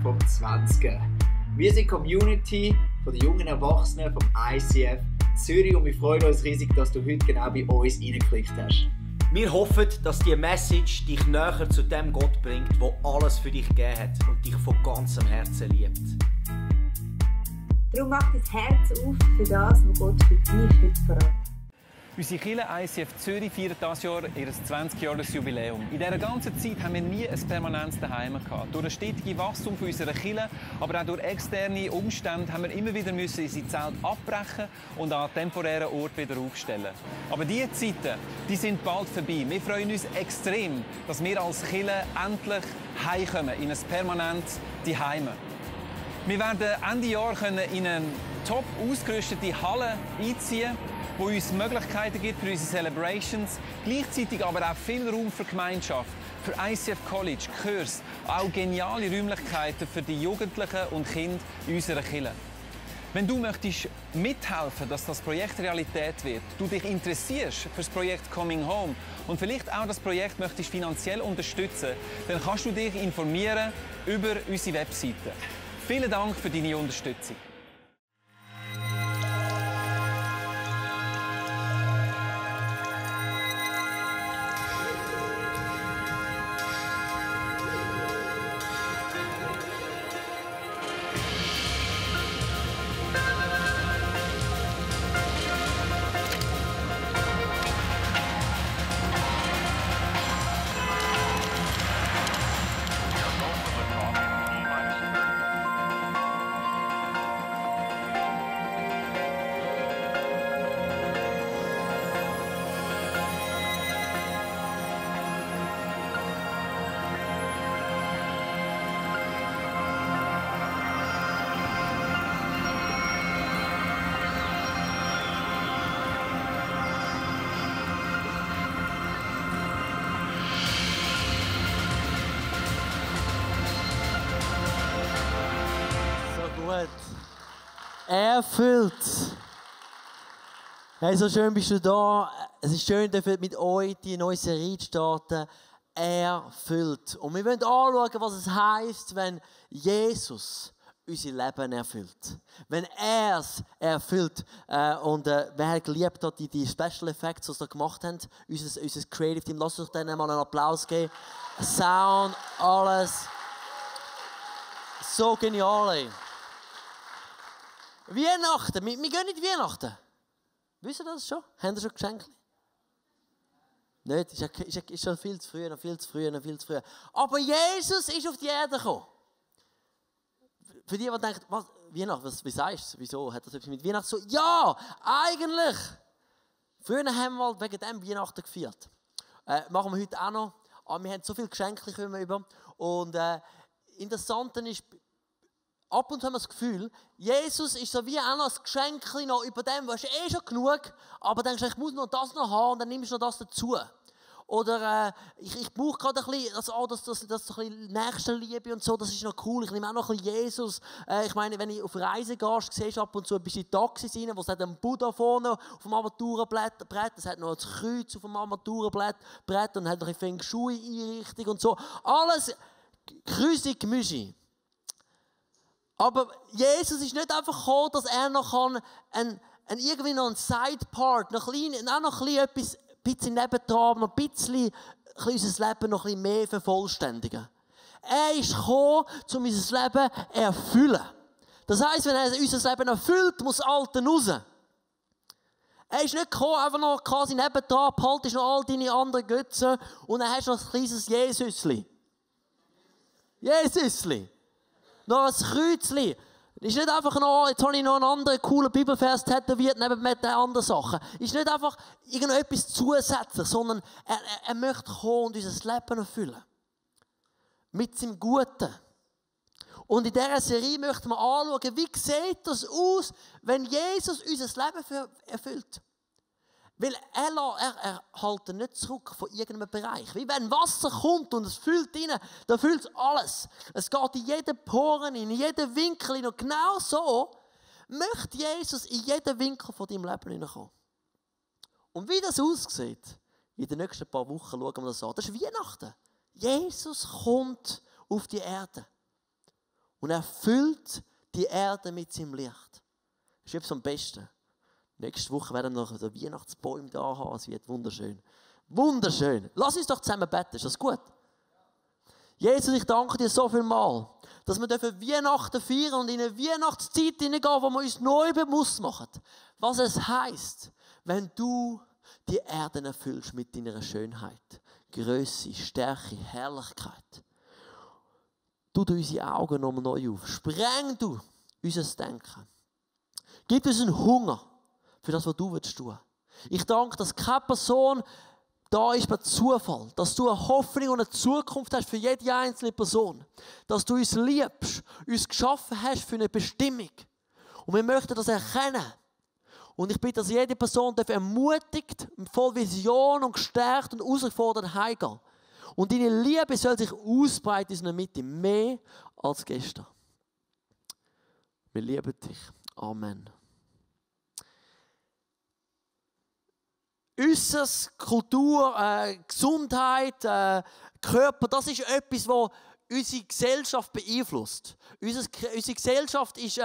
vom 20. Wir sind die Community von den jungen Erwachsenen vom ICF Zürich und wir freuen uns riesig, dass du heute genau bei uns reingeklickt hast. Wir hoffen, dass diese Message dich näher zu dem Gott bringt, der alles für dich gegeben hat und dich von ganzem Herzen liebt. Darum mach dein Herz auf für das, was Gott für dich heute verraten. Unsere Kirche ICF Zürich feiert dieses Jahr ihr 20-Jahres-Jubiläum. In dieser ganzen Zeit haben wir nie ein permanentes Zuhause gehabt. Durch das stetige Wachstum unserer Kirche, aber auch durch externe Umstände, haben wir immer wieder unsere Zelte abbrechen und an temporären Ort wieder aufstellen. Aber diese Zeiten, die sind bald vorbei. Wir freuen uns extrem, dass wir als Kirche endlich heimkommen in ein permanentes Zuhause. Wir werden Ende Jahr in eine top ausgerüstete Halle einziehen, wo uns Möglichkeiten gibt für unsere Celebrations, gleichzeitig aber auch viel Raum für Gemeinschaft, für ICF College, Kurs, auch geniale Räumlichkeiten für die Jugendlichen und Kinder in unserer Kirche. Wenn du möchtest mithelfen, dass das Projekt Realität wird, du dich interessierst für das Projekt Coming Home und vielleicht auch das Projekt möchtest finanziell unterstützen, dann kannst du dich informieren über unsere Webseite. Vielen Dank für deine Unterstützung. Erfüllt. Hey, so schön bist du da. Es ist schön, mit euch die neue Serie zu starten. Erfüllt. Und wir wollen anschauen, was es heisst, wenn Jesus unser Leben erfüllt. Wenn er es erfüllt. Wer hat geliebt hat, die Special Effects, die sie da gemacht haben, unser Creative Team, lasst uns denen mal einen Applaus geben. Sound, alles. So genial, ey. Weihnachten, wir gehen nicht Weihnachten. Wisst ihr das schon? Haben ihr schon Geschenke? Nicht, ist schon viel zu früh, noch viel zu früh. Aber Jesus ist auf die Erde gekommen. Für die, die denken, was, Weihnachten, wie sagst du? Wieso? Hat das etwas mit Weihnachten so? Ja, eigentlich. Früher haben wir wegen dem Weihnachten gefeiert. Machen wir heute auch noch. Aber wir haben so viele Geschenke über. Und interessant ist, ab und zu haben wir das Gefühl, Jesus ist so wie auch noch ein Geschenk noch über dem, was ist schon genug, aber dann denkst du, ich muss noch das noch haben und dann nimmst du noch das dazu. Oder ich brauche gerade ein bisschen, das ein bisschen Nächstenliebe und so, das ist noch cool, ich nehme auch noch ein bisschen Jesus. Ich meine, wenn ich auf Reisen gehst, siehst du ab und zu ein bisschen Taxis rein, wo es hat einen Buddha vorne auf dem Armaturenbrett, es hat noch ein Kreuz auf dem Armaturenbrett und hat noch ein Feng Shui-Einrichtung und so. Alles Krüsi, Gemüse. Aber Jesus ist nicht einfach gekommen, dass er noch irgendwie noch einen Side-Part, noch ein bisschen nebendran, noch ein bisschen unser Leben noch ein bisschen mehr vervollständigen. Er ist gekommen, um unser Leben zu erfüllen. Das heisst, wenn er unser Leben erfüllt, muss das Alte raus. Er ist nicht gekommen, einfach noch quasi nebendran, behaltest noch all deine anderen Götzen und dann hast du noch ein kleines Jesusli. Jesusli. Noch ein Kreuzchen. Ist nicht einfach noch, jetzt habe ich noch einen anderen coolen Bibelvers tätowiert, neben den anderen Sachen. Ist nicht einfach irgendetwas zusätzlich, sondern er möchte kommen und unser Leben erfüllen. Mit seinem Guten. Und in dieser Serie möchten wir anschauen, wie sieht das aus, wenn Jesus unser Leben erfüllt. Weil er hält nicht zurück von irgendeinem Bereich. Wie wenn Wasser kommt und es füllt rein, dann füllt es alles. Es geht in jeden Poren, in jeden Winkel hinein. Und genau so möchte Jesus in jeden Winkel von deinem Leben hineinkommen. Und wie das aussieht, in den nächsten paar Wochen schauen wir das an. Das ist Weihnachten. Jesus kommt auf die Erde. Und er füllt die Erde mit seinem Licht. Das ist etwas am besten. Nächste Woche werden wir noch so Weihnachtsbäume da haben. Es wird wunderschön. Wunderschön. Lass uns doch zusammen beten. Ist das gut? Jesus, ich danke dir so viel mal, dass wir Weihnachten feiern und in eine Weihnachtszeit hineingehen, wo wir uns neu bewusst machen, was es heisst, wenn du die Erde erfüllst mit deiner Schönheit, Größe, Stärke, Herrlichkeit. Tu unsere Augen nochmal neu auf. Spreng du unser Denken. Gib uns einen Hunger für das, was du tun willst. Ich danke, dass keine Person da ist per Zufall, dass du eine Hoffnung und eine Zukunft hast für jede einzelne Person. Dass du uns liebst, uns geschaffen hast für eine Bestimmung. Und wir möchten das erkennen. Und ich bitte, dass jede Person ermutigt, voll Vision und gestärkt und herausgefordert heimgehen. Und deine Liebe soll sich ausbreiten in unserer Mitte, mehr als gestern. Wir lieben dich. Amen. Unsere Kultur, Gesundheit, Körper, das ist etwas, das unsere Gesellschaft beeinflusst. Unsere Gesellschaft ist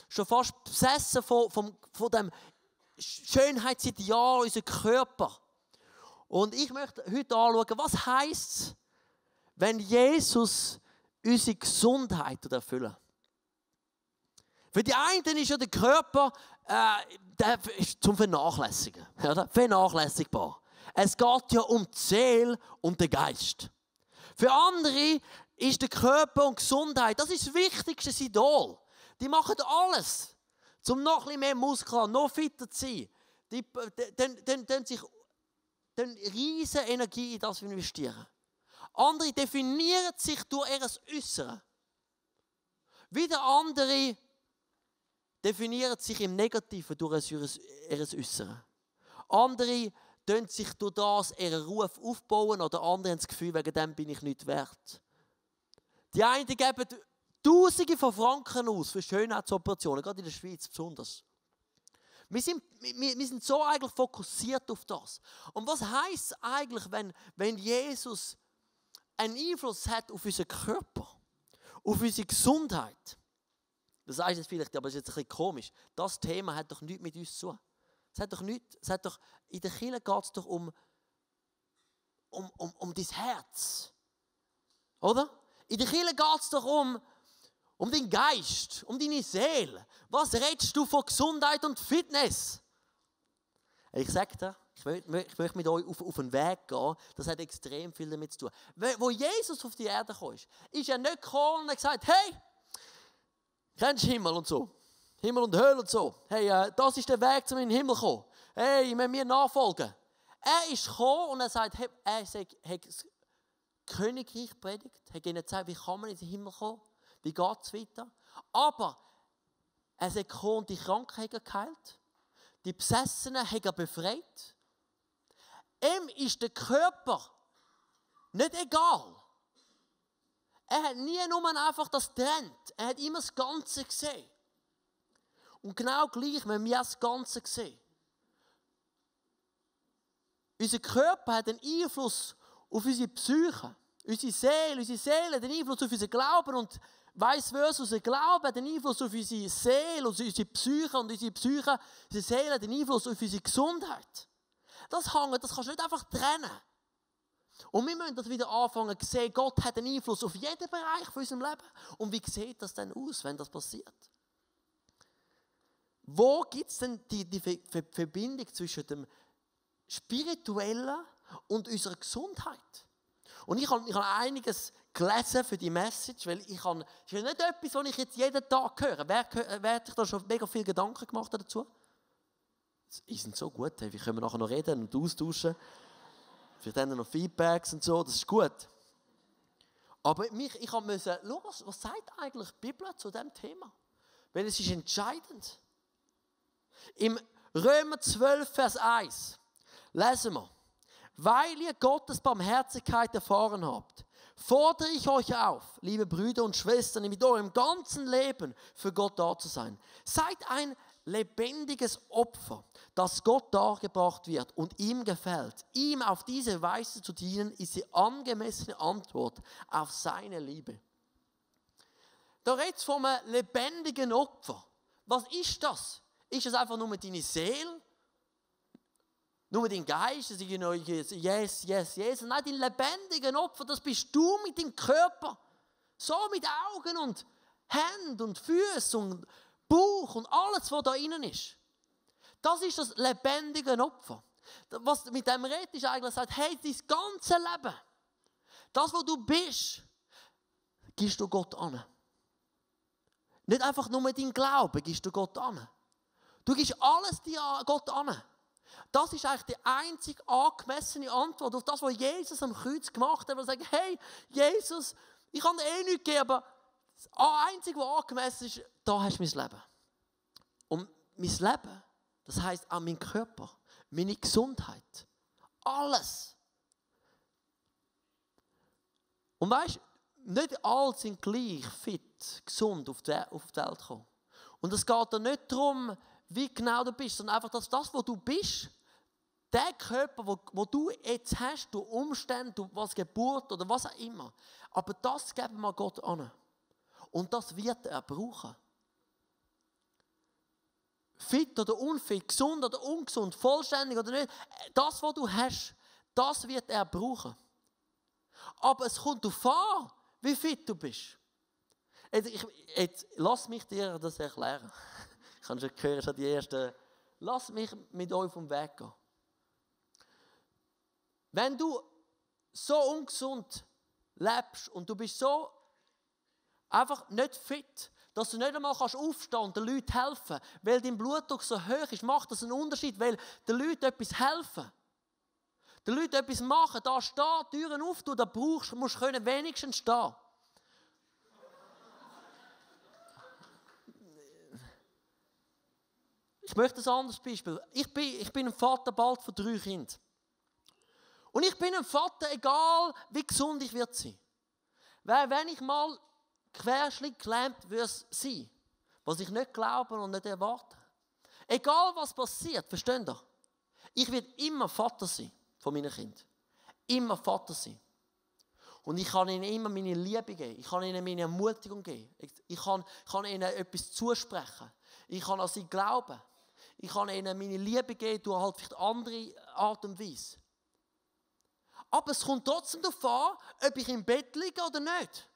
schon fast besessen von dem Schönheitsideal, unser Körper. Und ich möchte heute anschauen, was heisst es, wenn Jesus unsere Gesundheit erfüllt. Für die einen ist ja der Körper der ist zum Vernachlässigen. Ja, vernachlässigbar. Es geht ja um die Seele und den Geist. Für andere ist der Körper und Gesundheit, das ist das wichtigste Idol. Die machen alles, um noch ein bisschen mehr Muskeln, noch fitter zu sein. Die riesige Energie in das investieren. Andere definieren sich durch ihr Äußere. Wieder andere definieren sich im Negativen durch ihr Äußere. Andere tun sich durch das ihren Ruf aufbauen oder andere haben das Gefühl, wegen dem bin ich nicht wert. Die einen geben Tausende von Franken aus für Schönheitsoperationen, gerade in der Schweiz besonders. Wir sind so eigentlich fokussiert auf das. Und was heisst es eigentlich, wenn Jesus einen Einfluss hat auf unseren Körper, auf unsere Gesundheit? Das heißt jetzt vielleicht, aber es ist jetzt ein bisschen komisch. Das Thema hat doch nichts mit uns zu tun. In der Kirche geht es doch um dein Herz. Oder? In der Kirche geht es doch um deinen Geist, um deine Seele. Was redest du von Gesundheit und Fitness? Ich sage dir, ich möchte mit euch auf einen Weg gehen, das hat extrem viel damit zu tun. Wo Jesus auf die Erde kam, ist er nicht gekommen und hat gesagt, hey, kennst du Himmel und so? Himmel und Hölle und so. Hey, das ist der Weg, um in den Himmel zu kommen. Hey, ich muss mir nachfolgen. Er ist gekommen und er sagt, er hat das Königreich predigt, hat ihnen gezeigt, wie kann man in den Himmel kommen, wie geht es weiter. Aber er ist gekommen und die Kranken hat er geheilt, die Besessenen hat er befreit. Ihm ist der Körper nicht egal. Er hat nie nur einfach das Trend, er hat immer das Ganze gesehen. Und genau gleich, wenn wir das Ganze sehen. Unser Körper hat einen Einfluss auf unsere Psyche, unsere Seele hat einen Einfluss auf unseren Glauben und vice versa, unser Glaube hat einen Einfluss auf unsere Seele, auf unsere Psyche und unsere Seele hat einen Einfluss auf unsere Gesundheit. Das kannst du nicht einfach trennen. Und wir müssen das wieder anfangen zu sehen, Gott hat einen Einfluss auf jeden Bereich von unserem Leben. Und wie sieht das denn aus, wenn das passiert? Wo gibt es denn die Verbindung zwischen dem Spirituellen und unserer Gesundheit? Und ich habe einiges gelesen für die Message, weil es ist nicht etwas, was ich jetzt jeden Tag höre. Wer hat sich da schon mega viel Gedanken gemacht dazu? Die sind so gut, wir können nachher noch reden und austauschen. Vielleicht haben wir noch Feedbacks und so, das ist gut. Aber ich musste schauen, was sagt eigentlich die Bibel zu diesem Thema? Weil es ist entscheidend. Im Römer 12, Vers 1 lesen wir, weil ihr Gottes Barmherzigkeit erfahren habt, fordere ich euch auf, liebe Brüder und Schwestern, mit eurem ganzen Leben für Gott da zu sein. Seid ein lebendiges Opfer, das Gott dargebracht wird und ihm gefällt. Ihm auf diese Weise zu dienen, ist die angemessene Antwort auf seine Liebe. Da redet es von einem lebendigen Opfer. Was ist das? Ist es einfach nur deine Seele? Nur dein Geist? Yes, yes, yes. Nein, dein lebendigen Opfer, das bist du mit deinem Körper. So mit Augen und Händen und Füßen und Bauch und alles, was da innen ist. Das ist das lebendige Opfer. Was mit dem redet, ist eigentlich sagt, hey, dein ganze Leben, das, was du bist, gibst du Gott an. Nicht einfach nur dein Glauben gibst du Gott an. Du gibst alles dir Gott an. Das ist eigentlich die einzig angemessene Antwort auf das, was Jesus am Kreuz gemacht hat. Er sagt, hey, Jesus, ich kann dir nichts geben, aber das Einzige, was angemessen ist, da hast du mein Leben. Und mein Leben, das heisst auch mein Körper, meine Gesundheit, alles. Und weißt, nicht alle sind gleich fit, gesund auf die Welt gekommen. Und es geht da nicht darum, wie genau du bist, sondern einfach, dass das, was du bist, der Körper, wo du jetzt hast, durch Umstände, durch was Geburt oder was auch immer, aber das geben wir Gott an. Und das wird er brauchen. Fit oder unfit, gesund oder ungesund, vollständig oder nicht, das, was du hast, das wird er brauchen. Aber es kommt darauf an, wie fit du bist. Jetzt lass mich dir das erklären. Ich habe schon gehört, schon die ersten. Lass mich mit euch vom Weg gehen. Wenn du so ungesund lebst und du bist so einfach nicht fit, dass du nicht einmal aufstehen kannst und den Leuten helfen, weil dein Blutdruck so hoch ist, macht das einen Unterschied, weil den Leuten etwas helfen. Den Leuten etwas machen, da stehen, Türen auftun, da musst du wenigstens stehen. Ich möchte ein anderes Beispiel. Ich bin ein Vater bald von 3 Kindern. Und ich bin ein Vater, egal wie gesund ich wird sein. Weil wenn ich mal querschnittgelähmt würde sein, was ich nicht glaube und nicht erwarte, egal was passiert, versteht ihr? Ich werde immer Vater sein von meinen Kindern. Immer Vater sein. Und ich kann ihnen immer meine Liebe geben. Ich kann ihnen meine Ermutigung geben. Ich kann ihnen etwas zusprechen. Ich kann an sie glauben. Ich kann ihnen meine Liebe geben durch halt vielleicht andere Art und Weise. Aber es kommt trotzdem darauf an, ob ich im Bett liege oder nicht.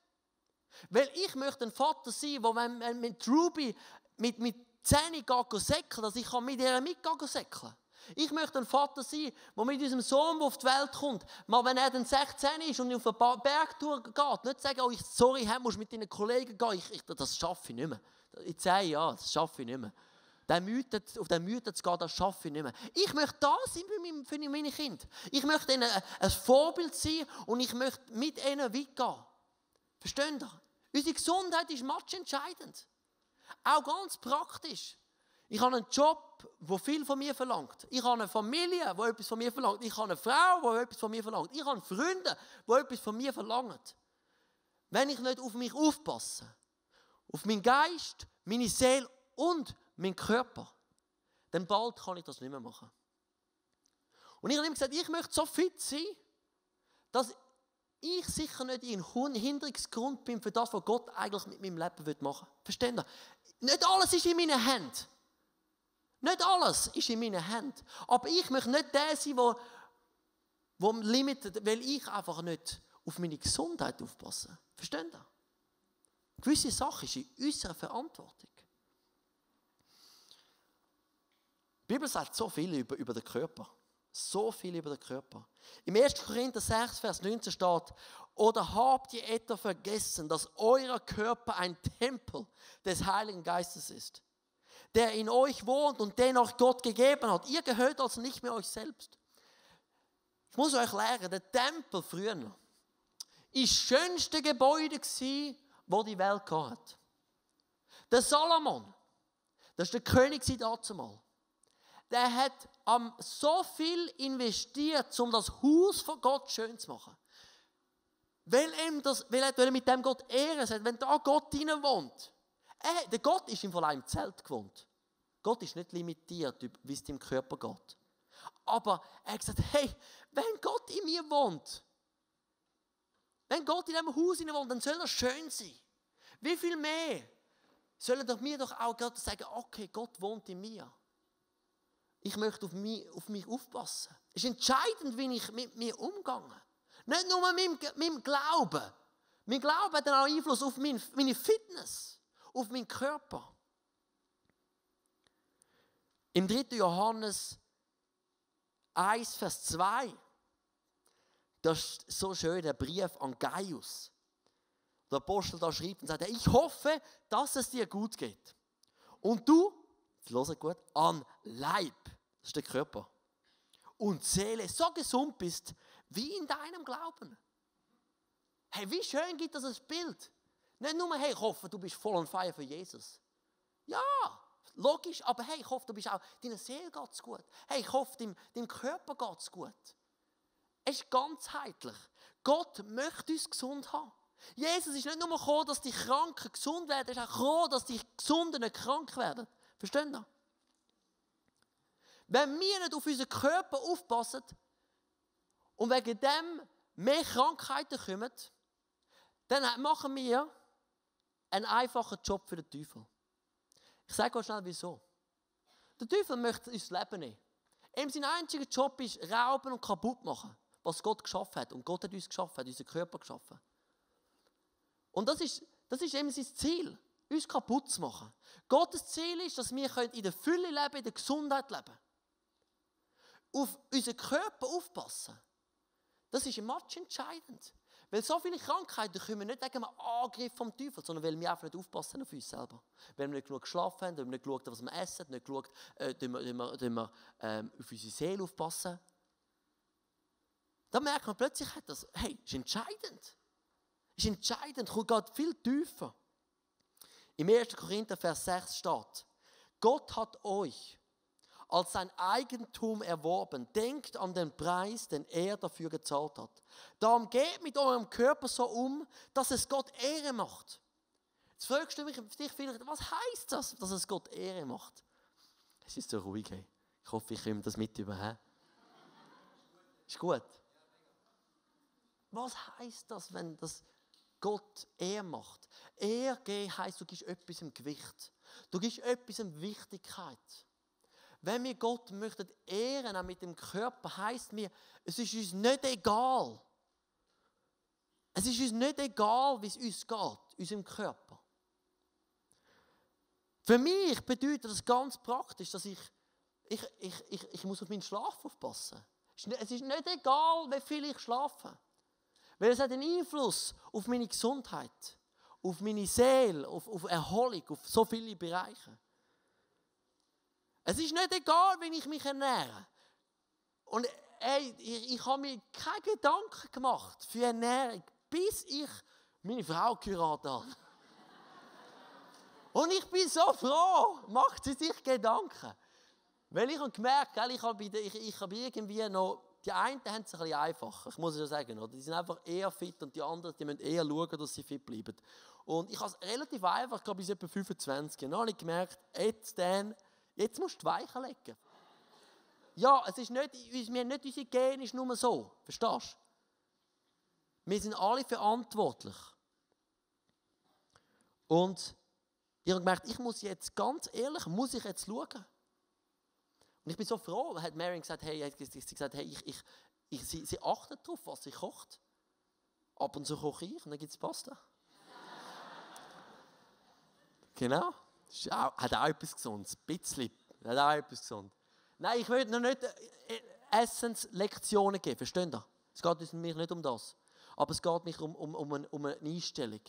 Weil ich möchte ein Vater sein, der, wenn mit Ruby mit 10 geht säckeln, dass ich mit ihr mitgehen säckeln. Ich möchte ein Vater sein, der mit unserem Sohn, der auf die Welt kommt, mal wenn er dann 16 ist und auf eine Bergtour geht, nicht sagen, oh, sorry, du musst mit deinen Kollegen gehen, das schaffe ich nicht mehr. In 10 Jahren, das schaffe ich nicht mehr. Auf den Mythen zu gehen, das schaffe ich nicht mehr. Ich möchte da sein für meine Kinder. Ich möchte ihnen ein Vorbild sein und ich möchte mit ihnen weitergehen. Versteht ihr? Unsere Gesundheit ist matchentscheidend. Auch ganz praktisch. Ich habe einen Job, der viel von mir verlangt. Ich habe eine Familie, die etwas von mir verlangt. Ich habe eine Frau, die etwas von mir verlangt. Ich habe Freunde, die etwas von mir verlangen. Wenn ich nicht auf mich aufpasse, auf meinen Geist, meine Seele und meinen Körper, dann bald kann ich das nicht mehr machen. Und ich habe ihm gesagt, ich möchte so fit sein, dass ich sicher nicht ein Hinderungsgrund bin für das, was Gott eigentlich mit meinem Leben machen will. Versteht ihr? Nicht alles ist in meinen Händen. Nicht alles ist in meinen Händen. Aber ich möchte nicht der sein, der limitet, weil ich einfach nicht auf meine Gesundheit aufpasse. Versteht ihr? Gewisse Sachen sind in unserer Verantwortung. Die Bibel sagt so viel über den Körper. So viel über den Körper. Im 1. Korinther 6, Vers 19 steht, oder habt ihr etwa vergessen, dass euer Körper ein Tempel des Heiligen Geistes ist, der in euch wohnt und den euch Gott gegeben hat. Ihr gehört also nicht mehr euch selbst. Ich muss euch erklären, der Tempel früher war das schönste Gebäude, das die Welt hatte. Der Salomon, das war der König dazumal. Der hat so viel investiert, um das Haus von Gott schön zu machen. Weil er mit dem Gott Ehre hat, wenn da Gott hinein wohnt. Der Gott ist im Fall im Zelt gewohnt. Gott ist nicht limitiert, wie es deinem Körper geht. Aber er hat gesagt, hey, wenn Gott in mir wohnt, wenn Gott in diesem Haus hinein wohnt, dann soll er schön sein. Wie viel mehr sollen doch wir doch auch Gott sagen, okay, Gott wohnt in mir. Ich möchte auf mich aufpassen. Es ist entscheidend, wie ich mit mir umgehe. Nicht nur mit meinem Glauben. Mein Glaube hat dann auch Einfluss auf meine Fitness, auf meinen Körper. Im 3. Johannes 1, Vers 2, das ist so schön der Brief an Gaius. Der Apostel da schreibt und sagt, ich hoffe, dass es dir gut geht. Und du, jetzt hört gut, an Leib, das ist der Körper, und Seele so gesund bist, wie in deinem Glauben. Hey, wie schön gibt das ein Bild. Nicht nur, hey, ich hoffe, du bist voll on fire für Jesus. Ja, logisch, aber hey, ich hoffe, du bist auch, deiner Seele geht es gut. Hey, ich hoffe, deinem Körper geht es gut. Es ist ganzheitlich. Gott möchte uns gesund haben. Jesus ist nicht nur gekommen, dass die Kranken gesund werden, er ist auch gekommen, dass die Gesunden nicht krank werden. Versteht ihr? Wenn wir nicht auf unseren Körper aufpassen und wegen dem mehr Krankheiten kommen, dann machen wir einen einfachen Job für den Teufel. Ich sage euch schnell, wieso. Der Teufel möchte uns das Leben nehmen. Sein einziger Job ist rauben und kaputt machen, was Gott geschaffen hat. Und Gott hat uns geschaffen, hat unseren Körper geschaffen. Und das ist eben sein Ziel, uns kaputt zu machen. Gottes Ziel ist, dass wir in der Fülle leben, in der Gesundheit leben. Auf unseren Körper aufpassen. Das ist entscheidend. Weil so viele Krankheiten kommen nicht wegen einem Angriff vom Teufel, sondern weil wir einfach nicht aufpassen auf uns selber. Weil wir nicht genug geschlafen haben, weil wir nicht geschaut haben, was wir essen, nicht geschaut, auf unsere Seele aufpassen. Dann merkt man plötzlich, das ist entscheidend. Ist entscheidend, geht viel tiefer. Im 1. Korinther, Vers 6 steht, Gott hat euch als sein Eigentum erworben. Denkt an den Preis, den er dafür gezahlt hat. Darum geht mit eurem Körper so um, dass es Gott Ehre macht. Jetzt fragst du dich vielleicht, was heisst das, dass es Gott Ehre macht? Es ist so ruhig. Hey. Ich hoffe, ich komme das mit über. Ist gut. Was heisst das, wenn das Gott Ehre macht? Ehre geben heisst, du gibst etwas im Gewicht. Du gibst etwas in Wichtigkeit. Wenn wir Gott möchten ehren, auch mit dem Körper, heisst mir, es ist uns nicht egal. Es ist uns nicht egal, wie es uns geht, unserem Körper. Für mich bedeutet das ganz praktisch, dass ich muss auf meinen Schlaf aufpassen. Es ist nicht egal, wie viel ich schlafe. Weil es hat einen Einfluss auf meine Gesundheit, auf meine Seele, auf Erholung, auf so viele Bereiche. Es ist nicht egal, wie ich mich ernähre. Und ich habe mir keine Gedanken gemacht für Ernährung, bis ich meine Frau geheiratet habe. Und ich bin so froh, macht sie sich Gedanken. Weil ich habe gemerkt, ich habe irgendwie noch, die einen haben es ein bisschen einfacher, ich muss es ja sagen. Oder? Die sind einfach eher fit und die anderen die müssen eher schauen, dass sie fit bleiben. Und ich habe es relativ einfach, glaube ich, bis etwa 25. Und dann habe ich gemerkt, jetzt musst du die Weichen legen. Ja, wir haben nicht unsere Gene ist nur so. Verstehst du? Wir sind alle verantwortlich. Und ich habe gemerkt, ich muss jetzt ganz ehrlich, schauen. Und ich bin so froh, hat Marion gesagt, sie achtet darauf, was sie kocht. Ab und zu koche ich und dann gibt es Pasta. Genau. Hat auch etwas Gesundes. Ein bisschen. Hat auch etwas Gesundes. Nein, ich will noch nicht Essenslektionen geben. Versteht ihr? Es geht mir nicht um das. Aber es geht mich um eine Einstellung.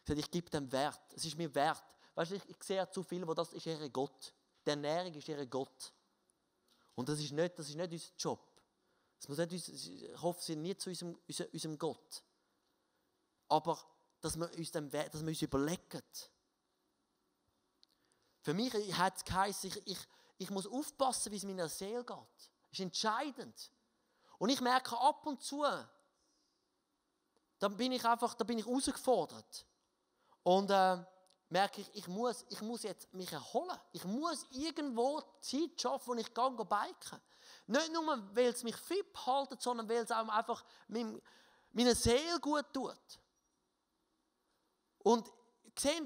Ich gebe dem Wert. Es ist mir wert. Weißt du, ich sehe zu viel, wo das ist ihr Gott. Die Ernährung ist ihr Gott. Und das ist nicht unser Job. Ich hoffe, sie sind nie zu unserem Gott. Aber dass wir uns überlegen. Für mich hat es geheißen, ich muss aufpassen, wie es meiner Seele geht. Das ist entscheidend. Und ich merke ab und zu, da bin ich herausgefordert. Und merke ich muss jetzt mich erholen. Ich muss irgendwo Zeit schaffen, wo ich biken kann. Nicht nur, weil es mich fit hält, sondern weil es auch einfach meiner Seele gut tut. Und sehen,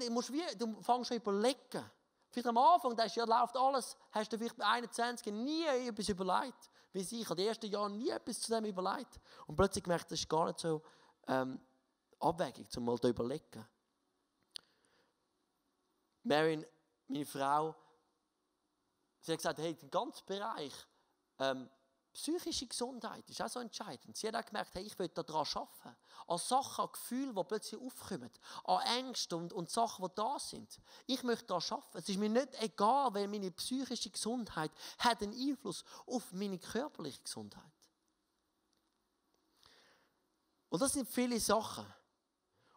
du fängst schon überlegen. Vielleicht am Anfang denkst du, ja, läuft alles, hast du vielleicht bei 21 nie etwas überlegt. Wie ich habe die ersten Jahre nie etwas zu dem überlegt. Und plötzlich gemerkt, das ist gar nicht so abwegig, um mal zu überlegen. Marin, meine Frau, sie hat gesagt, hey, der ganze Bereich psychische Gesundheit ist auch so entscheidend. Sie hat auch gemerkt, hey, ich will daran arbeiten. An Sachen, an Gefühlen, die plötzlich aufkommen. An Ängsten und Sachen, die da sind. Ich möchte daran arbeiten. Es ist mir nicht egal, weil meine psychische Gesundheit hat einen Einfluss auf meine körperliche Gesundheit. Und das sind viele Sachen.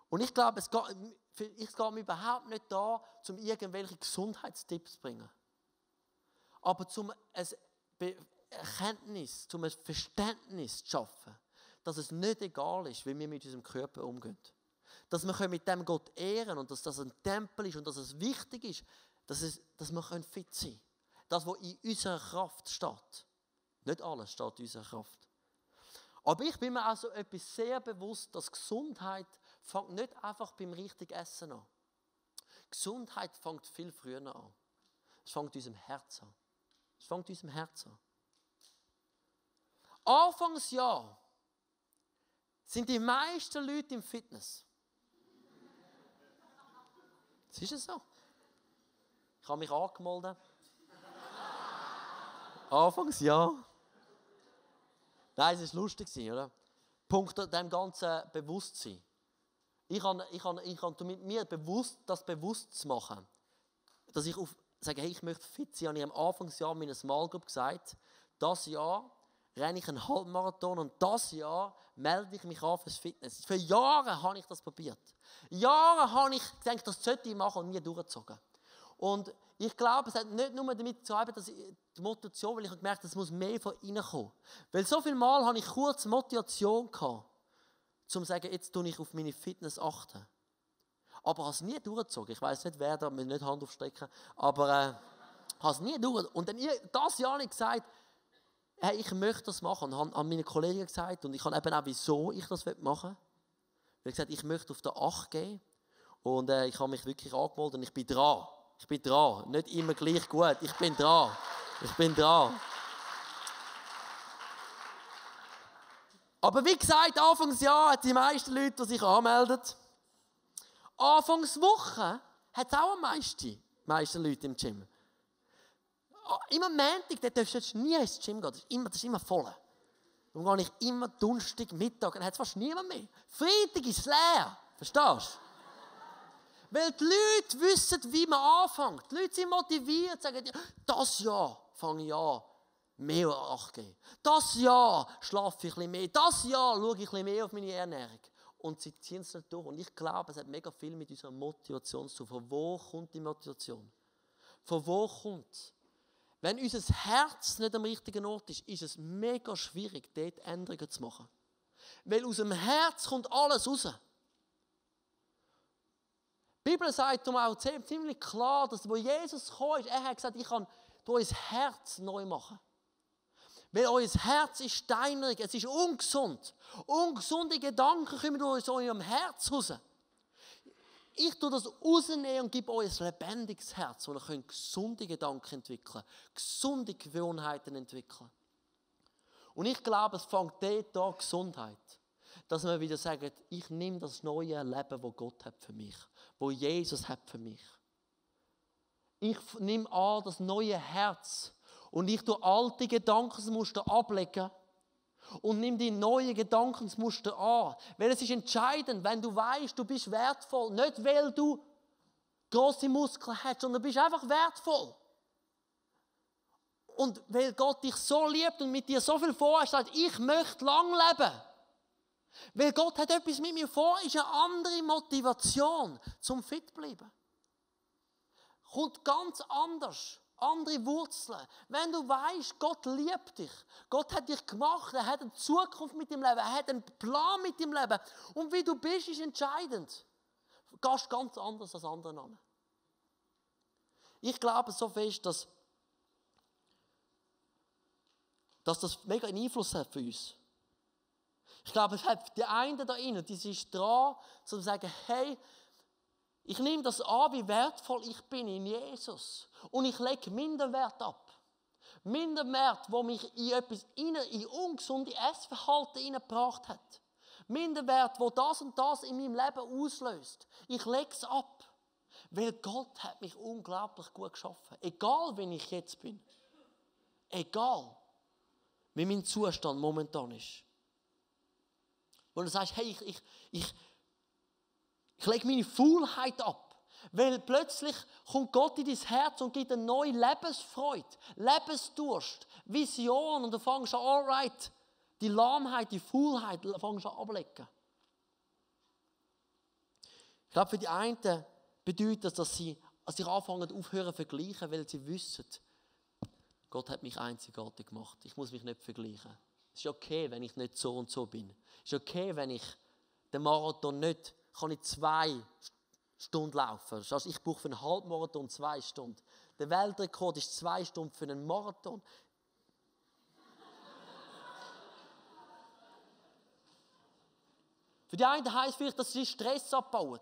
Und ich glaube, es geht mir überhaupt nicht da, um irgendwelche Gesundheitstipps zu bringen. Aber zum Erkenntnis, zum Verständnis zu schaffen, dass es nicht egal ist, wie wir mit unserem Körper umgehen. Dass wir mit dem Gott ehren und dass das ein Tempel ist und dass es wichtig ist, dass wir fit sein können. Das, was in unserer Kraft steht. Nicht alles steht in unserer Kraft. Aber ich bin mir auch so etwas sehr bewusst, dass Gesundheit fängt nicht einfach beim richtigen Essen an. Gesundheit fängt viel früher an. Es fängt in unserem Herz an. Es fängt in unserem Herz an. Anfangsjahr sind die meisten Leute im Fitness. Das ist es so. Ich habe mich angemeldet. Anfangsjahr. Nein, es war lustig, oder? Punkt dem ganzen Bewusstsein. Ich habe mit mir das bewusst zu machen, dass ich sage, hey, ich möchte fit sein, habe ich am Anfangsjahr meiner Small Group gesagt, das Jahr renne ich einen Halbmarathon und das Jahr melde ich mich an fürs Fitness. Für Jahre habe ich das probiert. Jahre habe ich gedacht, das sollte ich machen und nie durchgezogen. Und ich glaube, es hat nicht nur damit zu tun, dass die Motivation, weil ich habe gemerkt, es muss mehr von innen kommen. Weil so viele Mal habe ich kurz Motivation gehabt, um zu sagen, jetzt tue ich auf meine Fitness achten. Aber habe es nie durchgezogen. Ich weiss nicht, wer da, mir nicht Hand aufstrecken, aber habe es nie durchgezogen. Und dann das Jahr habe ich gesagt, hey, ich möchte das machen. Und habe an meine Kollegen gesagt, und ich habe eben auch, wieso ich das machen will. Ich habe gesagt, ich möchte auf der 8 gehen. Und ich habe mich wirklich angemeldet und ich bin dran. Ich bin dran. Nicht immer gleich gut. Ich bin dran. Ich bin dran. Aber wie gesagt, Anfangsjahr hat die meisten Leute, die sich anmelden. Anfangswoche hat es auch am meisten Leute im Gym. Immer Montag, da darfst du jetzt nie ins Gym gehen. Das ist immer voll. Dann gehe ich immer Donnerstag, Mittag, dann hat es fast niemand mehr. Freitag ist es leer. Verstehst du? Weil die Leute wissen, wie man anfängt. Die Leute sind motiviert, sagen, das Jahr fange ich an, mehr Acht geben. Das Jahr schlafe ich ein bisschen mehr. Das Jahr schaue ich ein bisschen mehr auf meine Ernährung. Und sie ziehen es nicht durch. Und ich glaube, es hat mega viel mit unserer Motivation zu tun. Von wo kommt die Motivation? Von wo kommt es? Wenn unser Herz nicht am richtigen Ort ist, ist es mega schwierig, dort Änderungen zu machen. Weil aus dem Herz kommt alles raus. Die Bibel sagt auch ziemlich klar, dass wo Jesus kam, er hat gesagt, ich kann euer Herz neu machen. Weil euer Herz ist steinerig, es ist ungesund. Ungesunde Gedanken kommen aus eurem Herz raus. Ich tue das rausnehmen und gebe euch ein lebendiges Herz, wo ihr gesunde Gedanken entwickeln könnt, gesunde Gewohnheiten entwickeln. Und ich glaube, es fängt dort an, Gesundheit. Dass wir wieder sagen, ich nehme das neue Leben, das Gott hat für mich, das Jesus hat für mich. Ich nehme an das neue Herz und ich tue alte Gedankensmuster ablegen und nimm die neuen Gedankensmuster an. Weil es ist entscheidend, wenn du weißt, du bist wertvoll, nicht weil du grosse Muskeln hast, sondern du bist einfach wertvoll. Und weil Gott dich so liebt und mit dir so viel vorhat, sagt, ich möchte lang leben. Weil Gott hat etwas mit mir vor, ist eine andere Motivation zum fit zu bleiben. Kommt ganz anders. Andere Wurzeln. Wenn du weißt, Gott liebt dich. Gott hat dich gemacht. Er hat eine Zukunft mit dem Leben. Er hat einen Plan mit dem Leben. Und wie du bist, ist entscheidend. Du gehst ganz anders als andere an. Ich glaube so fest, dass das mega einen Einfluss hat für uns. Ich glaube, es hat die einen da innen, die sind dran, zu sagen, hey, Ich nehme das an, wie wertvoll ich bin in Jesus. Und ich lege Minderwert ab. Minderwert, der mich in etwas in ungesunde Essverhalten hineingebracht hat. Minderwert, wo das und das in meinem Leben auslöst. Ich lege es ab. Weil Gott hat mich unglaublich gut geschaffen. Egal, wie ich jetzt bin. Egal, wie mein Zustand momentan ist. Wo du sagst, hey, ich lege meine Faulheit ab. Weil plötzlich kommt Gott in dein Herz und gibt eine neue Lebensfreude, Lebensdurst, Vision. Und du fängst an, alright, die Lahmheit, die Faulheit, fängst an ablegen. Ich glaube, für die einen bedeutet das, dass sie sich anfangen aufhören zu vergleichen, weil sie wissen, Gott hat mich einzigartig gemacht. Ich muss mich nicht vergleichen. Es ist okay, wenn ich nicht so und so bin. Es ist okay, wenn ich den Marathon nicht, kann ich 2 Stunden laufen. Das heißt, ich brauche für einen Halbmarathon 2 Stunden. Der Weltrekord ist 2 Stunden für einen Marathon. Für die einen heisst es vielleicht, dass sie Stress abbauen.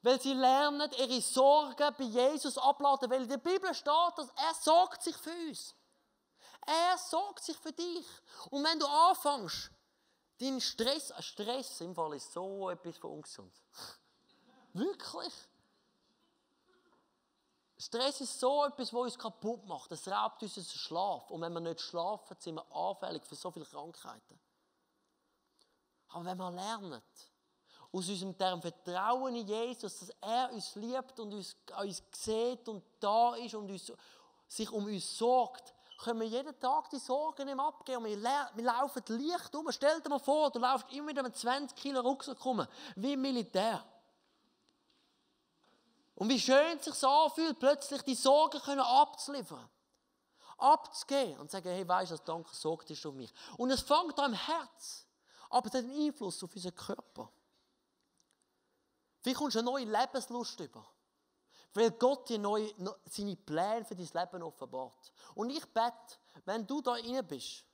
Weil sie lernen, ihre Sorgen bei Jesus abladen. Weil in der Bibel steht, dass er sorgt sich für uns. Er sorgt sich für dich. Und wenn du anfängst, dein Stress im Fall ist so etwas von ungesund. Wirklich? Stress ist so etwas, was uns kaputt macht. Es raubt uns unseren Schlaf. Und wenn wir nicht schlafen, sind wir anfällig für so viele Krankheiten. Aber wenn wir lernen, aus unserem Vertrauen in Jesus, dass er uns liebt und uns sieht und da ist und sich um uns sorgt, können wir jeden Tag die Sorgen ihm abgeben. Und wir laufen leicht um. Stell dir mal vor, du laufst immer wieder mit 20 Kilo Rucksack rum, wie im Militär. Und wie schön es sich anfühlt, plötzlich die Sorgen abzuliefern. Abzugeben und zu sagen, hey, weisst du, danke, sorgt dich um mich. Und es fängt an im Herz, aber es hat einen Einfluss auf unseren Körper. Vielleicht kommst du eine neue Lebenslust über. Weil Gott dir seine Pläne für dein Leben offenbart. Und ich bete, wenn du da rein bist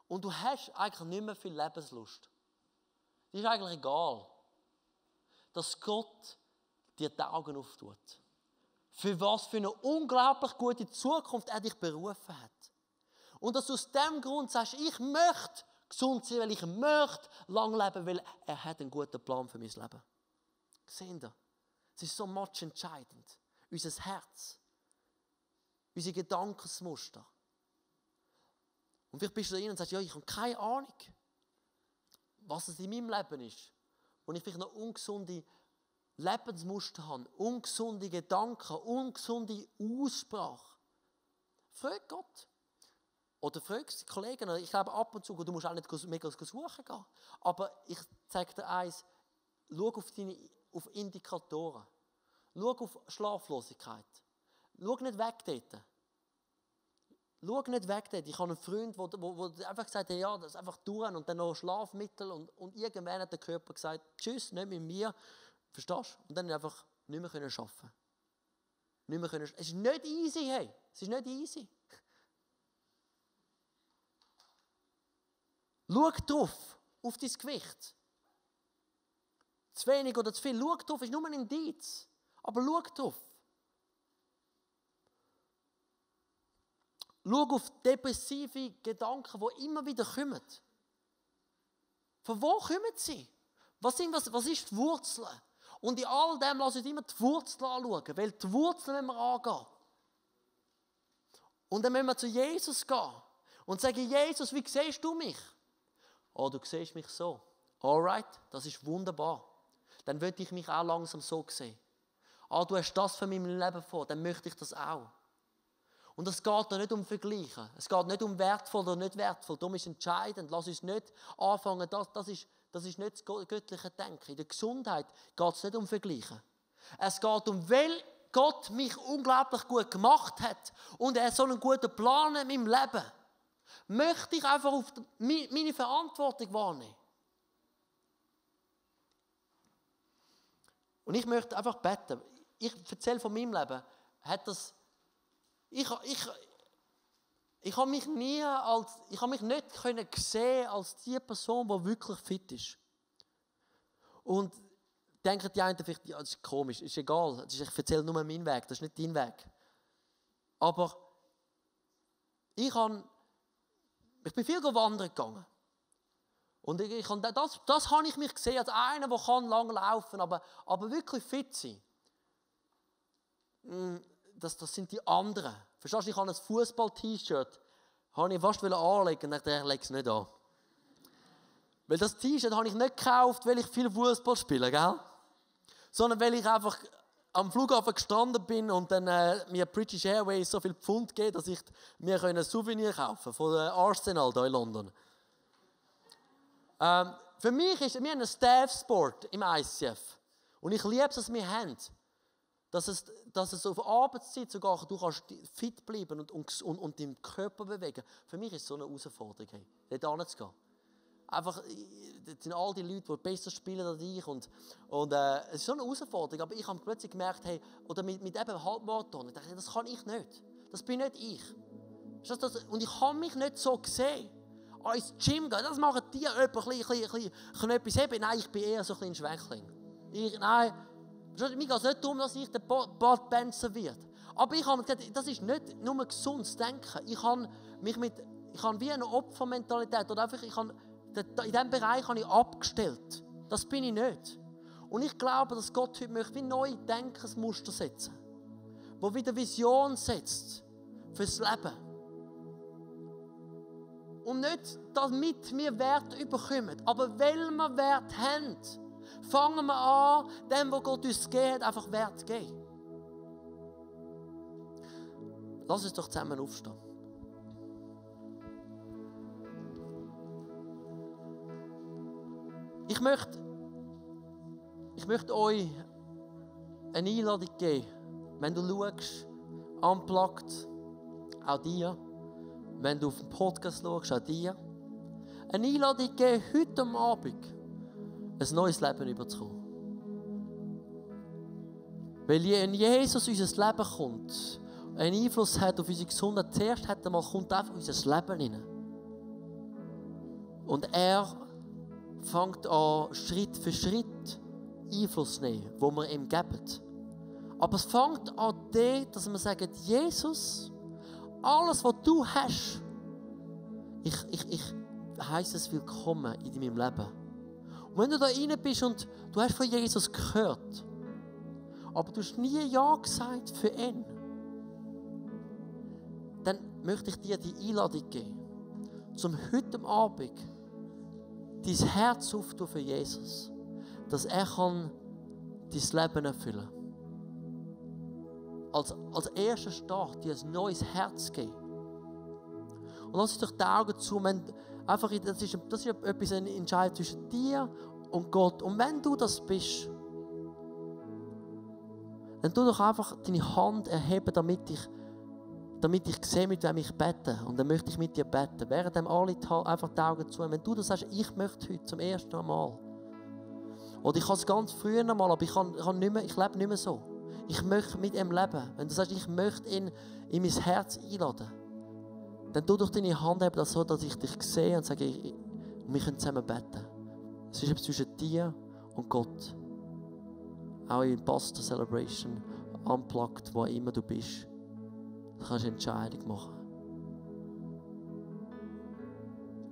und du hast eigentlich nicht mehr viel Lebenslust, das ist eigentlich egal, dass Gott dir die Augen auftut. Für was für eine unglaublich gute Zukunft er dich berufen hat. Und dass du aus dem Grund sagst, ich möchte gesund sein, weil ich möchte lang leben, weil er hat einen guten Plan für mein Leben. Seht ihr? Es ist so much entscheidend. Unser Herz. Unsere Gedankensmuster. Und vielleicht bist du da rein und sagst, ja, ich habe keine Ahnung, was es in meinem Leben ist. Und ich vielleicht noch ungesunde Lebensmuster habe, ungesunde Gedanken, ungesunde Aussprache. Frag Gott. Oder frag die Kollegen. Ich glaube, ab und zu, du musst auch nicht mega suchen gehen. Aber ich zeige dir eins, schau auf Indikatoren. Schau auf Schlaflosigkeit. Schau nicht weg dort. Schau nicht weg dort. Ich habe einen Freund, der einfach gesagt hat, ja, das ist einfach durch und dann noch Schlafmittel und irgendwann hat der Körper gesagt, tschüss, nicht mit mir. Verstehst du? Und dann einfach nicht mehr arbeiten können. Es ist nicht easy, hey. Es ist nicht easy. Schau drauf, auf dein Gewicht. Zu wenig oder zu viel. Schau drauf, ist nur ein Indiz. Aber schau drauf. Schau auf depressive Gedanken, die immer wieder kommen. Von wo kommen sie? Was ist die Wurzel? Und in all dem lass uns immer die Wurzel anschauen, weil die Wurzel müssen wir angehen. Und dann müssen wir zu Jesus gehen und sagen, Jesus, wie siehst du mich? Oh, du siehst mich so. Alright, das ist wunderbar. Dann würde ich mich auch langsam so sehen. Ah, du hast das für mein Leben vor, dann möchte ich das auch. Und es geht da nicht um Vergleichen. Es geht nicht um wertvoll oder nicht wertvoll. Darum ist entscheidend. Lass uns nicht anfangen, das ist nicht das göttliche Denken. In der Gesundheit geht es nicht um Vergleichen. Es geht um, weil Gott mich unglaublich gut gemacht hat und er so einen guten Plan in meinem Leben, möchte ich einfach auf meine Verantwortung wahrnehmen. Und ich möchte einfach beten. Ich erzähle von meinem Leben. Ich habe mich nicht sehen als die Person, die wirklich fit ist. Und denken die einen vielleicht, ja, das ist komisch, ist egal, ich erzähle nur meinen Weg, das ist nicht dein Weg. Aber ich bin viel wandern gegangen. Und das habe ich mich gesehen als einer, der lange laufen kann, aber wirklich fit sein. Das sind die anderen. Verstehst du, ich habe ein Fußball-T-Shirt, habe ich fast anlegen und dachte, ich lege es nicht an. Weil das T-Shirt habe ich nicht gekauft, weil ich viel Fußball spiele, gell? Sondern weil ich einfach am Flughafen gestanden bin und dann mir British Airways so viel Pfund gegeben, dass ich mir ein Souvenir kaufen von Arsenal hier in London. Für mich ist wir haben einen Staff-Sport im ICF. Und ich liebe es, dass wir haben. Dass es auf Arbeitszeit sogar, du kannst fit bleiben und deinen Körper bewegen. Für mich ist es so eine Herausforderung, hey, dort hinzugehen. Einfach, das sind all die Leute, die besser spielen als ich. Und es ist so eine Herausforderung. Aber ich habe plötzlich gemerkt, hey, oder mit eben Halbmarathon, ich dachte, das kann ich nicht. Das bin nicht ich. Und ich habe mich nicht so gesehen. Ins Gym gehen, das machen die etwas heben. Nein, ich bin eher so ein Schwächling. Mir geht es nicht darum, dass ich den Bud Benson wird. Aber ich habe mir gesagt, das ist nicht nur gesundes Denken. Ich habe wie eine Opfermentalität. Oder einfach, in diesem Bereich habe ich abgestellt. Das bin ich nicht. Und ich glaube, dass Gott heute möchte wie neue Denkensmuster setzen. Wo wieder Vision setzt fürs Leben. Und nicht, damit wir Wert bekommen, aber weil wir Wert haben, fangen wir an, dem, was Gott uns gegeben hat, einfach Wert zu geben. Lass uns doch zusammen aufstehen. Ich möchte euch eine Einladung geben, wenn du schaust, unplugged, auch dir. Wenn du auf den Podcast schaust, auch dir. Eine Einladung geben, heute am Abend ein neues Leben überzukommen. Weil wenn Jesus in unser Leben kommt, einen Einfluss hat auf unsere Gesundheit, zuerst kommt einfach in unser Leben hinein. Und er fängt an, Schritt für Schritt Einfluss zu nehmen, wo wir ihm geben. Aber es fängt an dort, dass wir sagen, Jesus, alles, was du hast, ich heisse es willkommen in deinem Leben. Und wenn du da rein bist und du hast von Jesus gehört, aber du hast nie Ja gesagt für ihn, dann möchte ich dir die Einladung geben, zum heute Abend dein Herz aufzutun für Jesus, dass er kann dein Leben erfüllen kann. Als erster Start dir ein neues Herz geben. Und lass dich doch die Augen zu. Das ist etwas, ein Entscheid zwischen dir und Gott. Und wenn du das bist, dann tu doch einfach deine Hand erheben, damit ich sehe, mit wem ich bete. Und dann möchte ich mit dir beten. Während alle einfach die Augen zu. Wenn du das sagst, ich möchte heute zum ersten Mal. Oder ich habe es ganz früher noch mal, aber ich lebe nicht mehr so. Ich möchte mit ihm leben. Wenn du sagst, ich möchte ihn in mein Herz einladen, dann tu doch deine Hand eben das so, dass ich dich sehe und sage, wir können zusammen beten. Es ist etwas zwischen dir und Gott. Auch in Pastor Celebration, unplugged, wo immer du bist. Du kannst eine Entscheidung machen.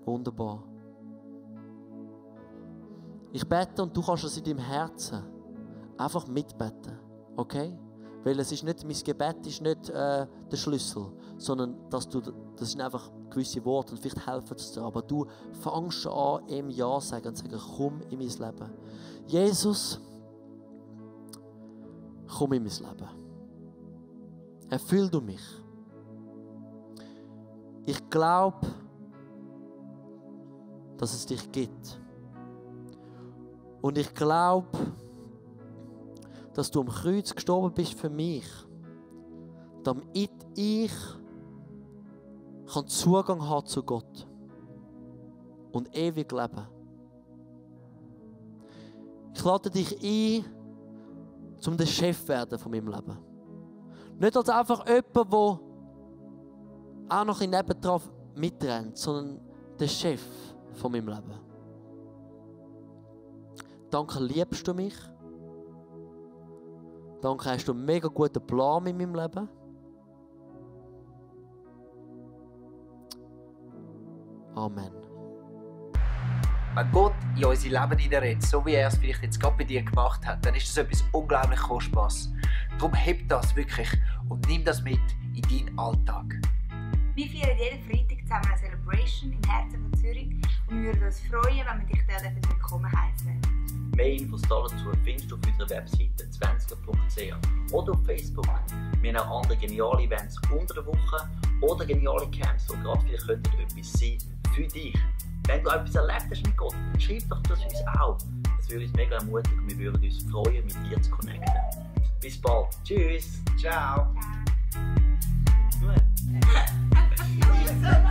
Wunderbar. Ich bete und du kannst es in deinem Herzen einfach mitbeten. Okay? Weil es ist nicht, mein Gebet ist nicht der Schlüssel, sondern das sind einfach gewisse Worte und vielleicht helfen es dir. Aber du fängst an, ihm Ja zu sagen und zu sagen, komm in mein Leben. Jesus, komm in mein Leben. Erfüll du mich. Ich glaube, dass es dich gibt. Und ich glaube, dass du am Kreuz gestorben bist für mich, damit ich Zugang haben zu Gott und ewig leben. Ich lade dich ein, zum der Chef werden von meinem Leben. Nicht als einfach jemand, der auch noch in nebendran mitrennt, sondern der Chef von meinem Leben. Danke, liebst du mich? Danke, hast du einen mega guten Plan in meinem Leben. Amen. Wenn Gott in unser Leben hineinredet, so wie er es vielleicht jetzt gerade bei dir gemacht hat, dann ist das etwas unglaublich Kostbares. Darum heb das wirklich und nimm das mit in deinen Alltag. Wir feiern jeden Freitag zusammen eine Celebration im Herzen von Zürich und wir würden uns freuen, wenn wir dich dort willkommen heißen. Mehr Infos dazu findest du auf unserer Webseite 20er.ch oder auf Facebook. Wir haben auch andere geniale Events unter der Woche oder geniale Camps, die gerade vielleicht etwas sein für dich. Wenn du etwas erlebt hast mit Gott, dann schreib doch das uns auch. Das würde uns mega ermutigen und wir würden uns freuen, mit dir zu connecten. Bis bald. Tschüss. Ciao. Ciao.